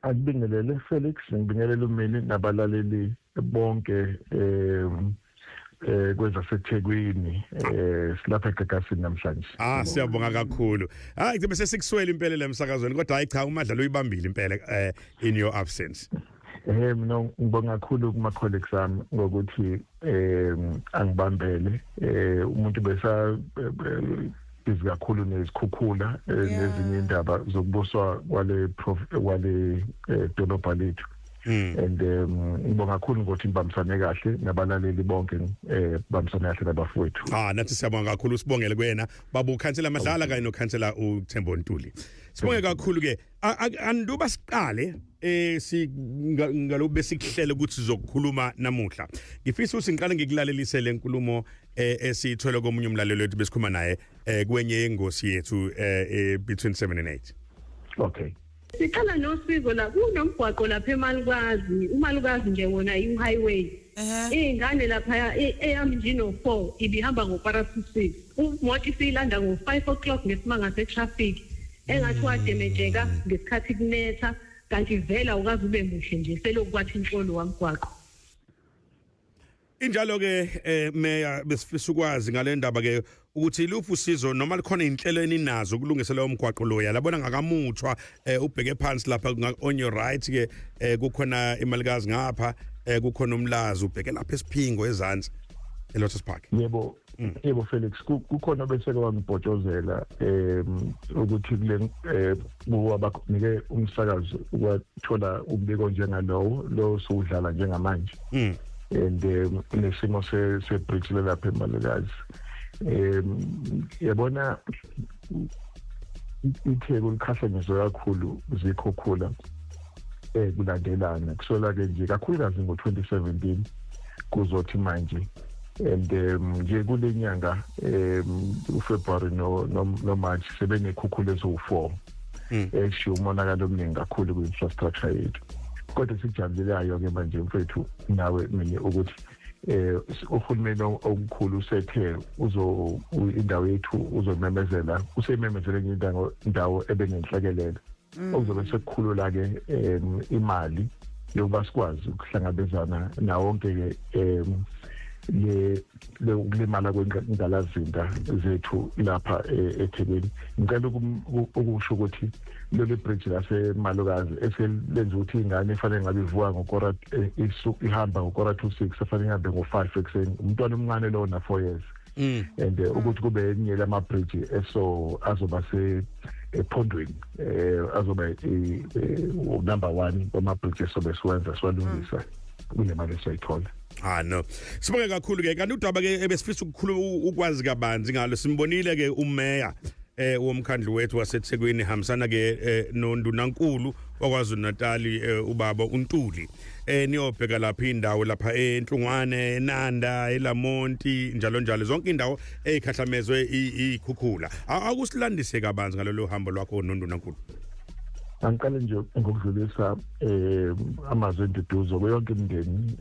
Angibingelele Felix, ngibingelele umini nabalaleli bonke kwezaseThekwini, silapha eGagasini namhlanje. Ah, siyabonga kakhulu. Hayi, bese sikuswele impela lemsakazweni, kodwa hayi cha, uMadlala uyibambile impela in your absence. Mina ngibonga kakhulu kuma colleagues ami ngokuthi angibambele. Umuntu besa busy kakhulu nezikhukhula nezinye indaba zokubuswa kwale dolobha lethu. And ngibonga kakhulu ngokuthi nibambisane kahle nabalaleli bonke, bambisane kahle nabafowethu. Ah, nathi siyabonga kakhulu, sibongele kuyena baba ukhansela Madlala kanye nokhansela uThembo Ntuli. Sibonge kakhulu ke. Anduba siqale si ngalobu besikuhlele ukuthi sizokukhuluma namuhla, ngifisa ukuthi ngiqale ngikulalelise le nkulumo esiyithole komunye umlaleli wethu besikhuluma naye kwenye yengosi yethu between 7 and 8. Okay. Sicela nosizo la kunomgwaqo lapha eMalukazi, uMalukazi nje wona i-highway. Iy'ngane lapha, eyami nje ino-4, ibihamba ngo-6:45, umoto isiyilanda ngo-5 o'clock ngesimanga se-traffic engathi wademejeka ngesikhathi kunetha, kanti vele awukaze ube muhle nje, selokhu kwathi inhlolo wamgwaqo. Injalo ke, meya, besifisa ukwazi ngale ndaba ke ukuthi iluphi usizo noma likhona inhlelo eninazo ukulungisela umgwaqo loya labona ngakamuthwa, ubheke phansi lapha on your right ke, kukhona iMalukazi ngapha, kukhona uMlazi, ubheke lapha esiphingo ezansi eLotus Park. Yebo Felix, kukhona bese kwangibhotshozela ukuthi kule kuwabanike umsakazo ukwathola umbiko njengalowo lo sowudlala njengamanje. And nesimo se bridge lapha eMalukazi, yabona, iTheku likhahlanyezwe kakhulu zikhukhula kulandelana kusola ke nje, kakhulukazi ngo-2017 kuzothi manje. And nje kule nyanga uFebruary no March sebenekhukhula eziwu4 eshiya umonakalo omningi kakhulu kwi-infrastructure yethu. Kodwa sijabulelayo ke manje, mfethu, nawe mina, ukuthi uhulumeni omkhulu usethe uzo indawo yethu uzomemezela, usememezele enye indawo ebenenhlekelele, okuzobe sekukhulula ke imali yokuba sikwazi ukuhlangabezana nawonke ke le ukulimala kwengqalasizinda zethu lapha eThekwini. Ngicela ukusho ukuthi lolu bridge laseMalukazi eselenza ukuthi ingane efanele ngabe ivuka ngokora ihamba ngo-5:45, efanele ihambe ngo-5 ekuseni, umntwana omncane lo na 4 years, and ukuthi kube enye lama bridge eso azoba se ephondweni, azoba number 1 kwama bridge esobe siwenza, siwalungisa kule mali esayithola. Ah no. Sibonge kakhulu ke. Kanti udaba ke ebesifisa ukukhuluma, ukwazi kabanzi ngalo, simbonile ke umeya womkhandlu wethu waseThekwini hambisana ke nondunankulu wakwaZulu Natal, ubaba uNtuli, niyobheka lapha indawo lapha eNhlungwane, eNanda, eLamonti, njalo njalo, zonke indawo ezikhahlamezwe ikhukhula. Akusilandise kabanzi ngalolu hambo lwakho nondunankulu. Angiqale nje ngokudlulisa amazwi enduduzo kuyonke imindeni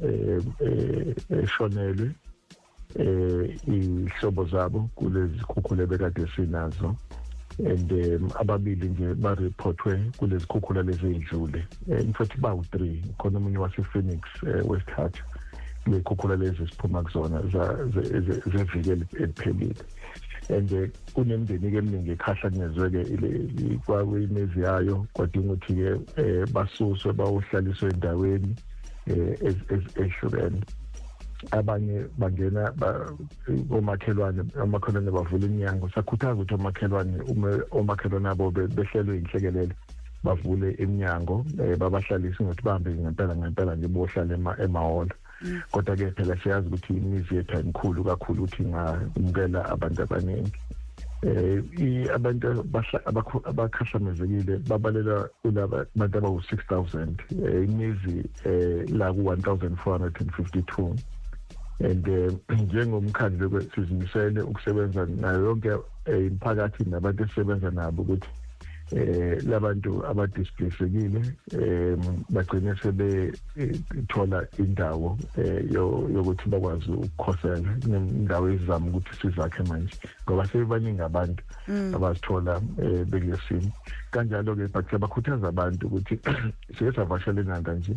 eshonelwe ihlobo zabo kulezi khukhula bekade sinazo. And ababili nje bareportwe kulezi khukhula lezi ezidlule, in fact bawu-3, khona omunye wase-Phoenix wesithathu le khukhula lezi siphuma kuzona zeviki eliphelile. And kunemindeni ke eminingi ekhahlanyezwe ke kwimizi yayo, kwadinga ukuthi ke basuswe bayohlaliswe endaweni ehlukene. Abanye bangena omakhelwane, amakhelwane bavula iminyango. Sakhuthaza ukuthi omakhelwane, uma omakhelwane abo behlelwe inhlekelele, bavule iminyango, babahlalise ngokuthi bahambe ngempela ngempela nje bohlala emahholo. Kodwa ke phela siyazi ukuthi imizi yethu ayimkhulu kakhulu ukuthi ingamukela abantu abaningi. Abantu abakhahlamezekile babalelwa kulaba bantu abawu-6000, imizi la ku-1452. And njengomkhandlu sizimisele ukusebenza nayo yonke imiphakathi nabantu esisebenza nabo ukuthi Labantu abadisplaceekile bagcine sebethola indawo yokuthi bakwazi ukukhosela indawo ezizama ukuthi sizakhe manje, ngoba sebebaningi abantu abazithola bekulesimo. Kanjalo ke but siyabakhuthaza abantu ukuthi sike savakashela eNanda nje,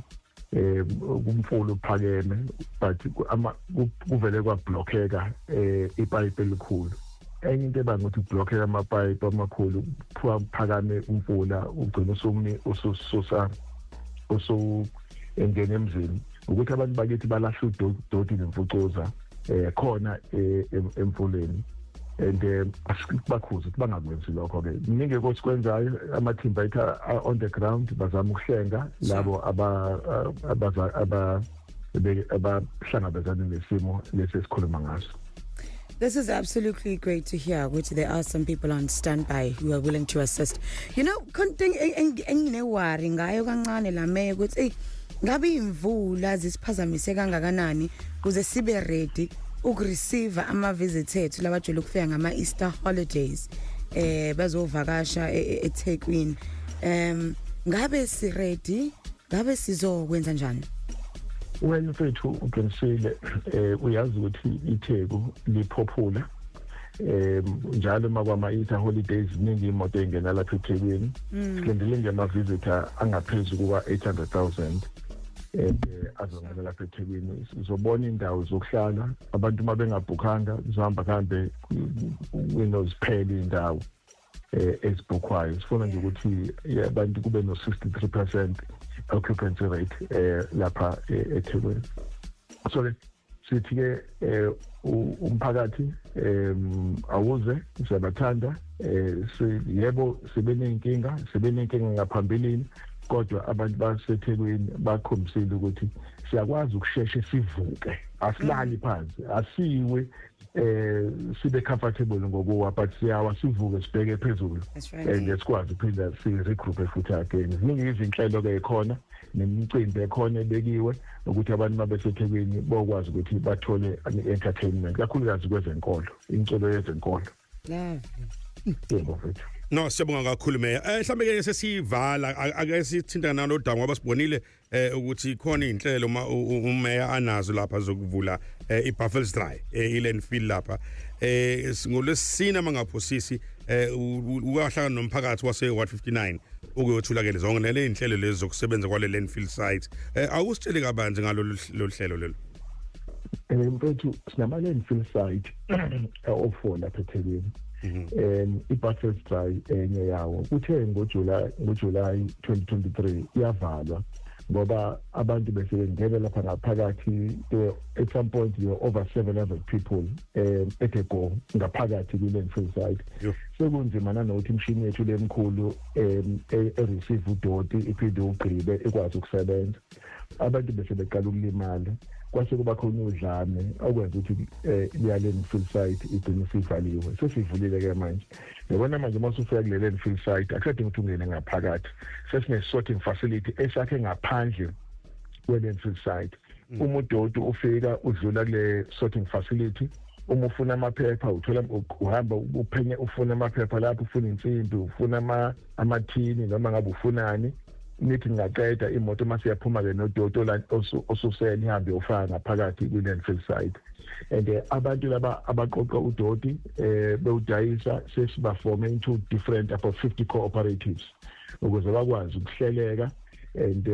kumfula uphakeme, but kuvele kwablockeka ipipe elikhulu. Enye into ebanga ukuthi kublockeka amapipe amakhulu, kuphakame umfula ugcina usumi usususa usu engena emzini, ukuthi abantu bakithi balahla udoti nemfucuza khona emfuleni. And asibakhuze ukuthi bangakwenzi lokho ke. Kuningi kosikwenzayo, amathimba ethu on the ground bazama ukuhlenga labo abahlangabezana nesimo lesi esikhuluma ngaso. This is absolutely great to hear, which there are some people on standby who are willing to assist. Khona engine-worry ngayo kancane la mayor, ukuthi ey, ngabe imvula zisiphazamise kangakanani kuze sibe ready ukureceive ama visits ethu labajwayele ukufika ngama Easter holidays, bazovakasha eThekwini. Ngabe si ready? Ngabe sizokwenza njani? Well, mfethu, uqinisile. Uyazi ukuthi iTheku lipopular, njalo makwama Easter holidays ziningi imoto engena lapha eThekwini. Silindele nje ama visitor angaphezulu kuka 800,000 and azongena lapha eThekwini. Uzobona indawo zokuhlala, abantu uma bengabhukhanga kuzohamba kuhambe ziphele indawo ezibhukhwayo. Sifuna nje ukuthi abantu kube no 63% occupancy rate lapha eThekwini. So ke sithi ke umphakathi awuze, siyabathanda. Yebo, sibe nenkinga, sibe nenkinga ngaphambilini, kodwa abantu baseThekwini bakhombisile ukuthi siyakwazi ukusheshe sivuke, asilali phansi, asiwe sibe comfortable ngokuwa, but siyawa sivuke sibheke phezulu and sikwazi ukuphinda si regroup futhi again. Ziningi izinhlelo ke khona nemicimbi ekhona ebekiwe ukuthi abantu mabeseThekwini bokwazi ukuthi bathole entertainment, kakhulukazi kwezenkolo, imiculo yezenkolo. Lovely. Yebo mfethu. No, siyabonga kakhulu meya. Mhlambe ke sesivala, ake sithinta nalo daba, ngoba sibonile ukuthi khona inhlelo uma umeya anazo lapha zokuvula iBuffelsdraai, ilandfill lapha. Ngolwesine mangaphosisi uyahlangana nomphakathi wase Ward 59 ukuyothula ke zonke nele inhlelo lezi zokusebenza kwale landfill site. Awusitshele kabanzi ngalolu hlelo lelo. Mfethu, sinama landfill site o4 lapha eThekwini. iBuffelsdraai enye yawo. Kuthe ngoJuly 2023 iyavalwa ngoba abantu bese bengena lapha ngaphakathi. At some point there were over 700 people at a go ngaphakathi kwi-landfill site. Sekunzima nanokuthi imishini yethu lemkhulu e-receive udoti iphinde ugqibe ikwazi ukusebenza. Abantu bese beqala ukulimala, kwase kuba khona udlame okwenza ukuthi leya landfill site igcine isivaliwe. Sesivulile ke manje. Yabona manje uma usufika kule landfill site akusadingi ukuthi ungene ngaphakathi, sesine sorting facility esakhe ngaphandle kwe-landfill site. Uma udoti ufika udlula kule sorting facility, uma ufuna amaphepha uthola, uhamba uphenye ufuna amaphepha lapho, ufuna insimbi, ufuna amathini, noma ngabe ufunani. Nithi ngaqeda imoto mase yaphuma ke nodoti osusele ihambe ufaka ngaphakathi kwi-landfill site. And abantu laba abaqoqa udoti bewudayisa sesibaforme into different about 50 cooperatives ukuze bakwazi ukuhleleka. And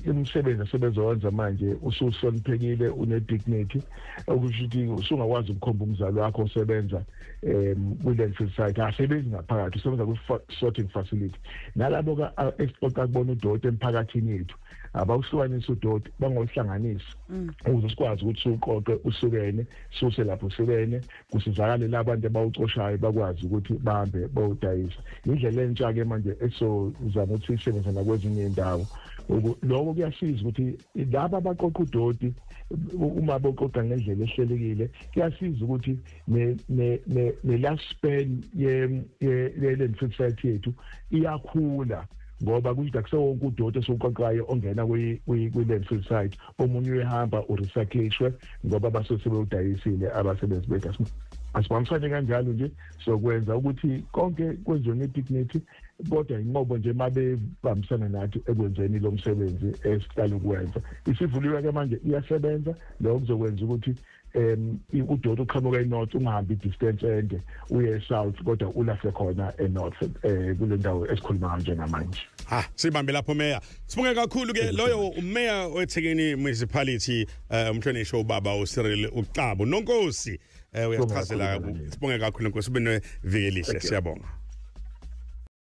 umsebenzi asebezowenza manje usuhloniphekile, une-dignity, okusho ukuthi usungakwazi ukukhomba umzali wakho osebenza kwi-landfill site, asebenzi ngaphakathi, usebenza kwi-sorting facility. Nalabo esiqoqa kubona udoti emphakathini yethu abawuhlukanisa udoti, bangawuhlanganisi ukuze sikwazi ukuthi siwuqoqe usukene, suse lapho usukene, kusizakale labantu abawucoshayo bakwazi ukuthi bahambe bawudayisa. Indlela entsha ke manje esozama ukuthi siyisebenzise nakwezinye indawo. Lokho kuyasiza ukuthi laba abaqoqa udoti uma boqoqa ngendlela ehlelekile, kuyasiza ukuthi ne ne ne life span ye ye landfill site yethu iyakhula, ngoba kusho akusewonke udoti esiwuqoqayo ongena kwi-landfill site, omunye uyahamba urecyclishwe ngoba basuke sebewudayisile abasebenzi bethu. Asibambisane kanjalo nje, sokwenza ukuthi konke kwenziwe nge-dignity. Kodwa inqobo nje mabebambisana nathi ekwenzeni lo msebenzi esiqala ukwenza. Isivuliwe ke manje, iyasebenza. Lokho kuzokwenza ukuthi udoti uqhamuka enorth ungahambi distance ende uye south, kodwa ulahle khona enorth kule ndawo esikhuluma ngayo njengamanje. Ha, sibambe lapho, meya. Sibonge kakhulu ke. Loyo umeya weThekwini Municipality, umhlonishwa ubaba uCyril uXaba Nonkosi, uyasichazela. Kakhulu. Sibonge kakhulu, Nkosi, ube neviki elihle, siyabonga.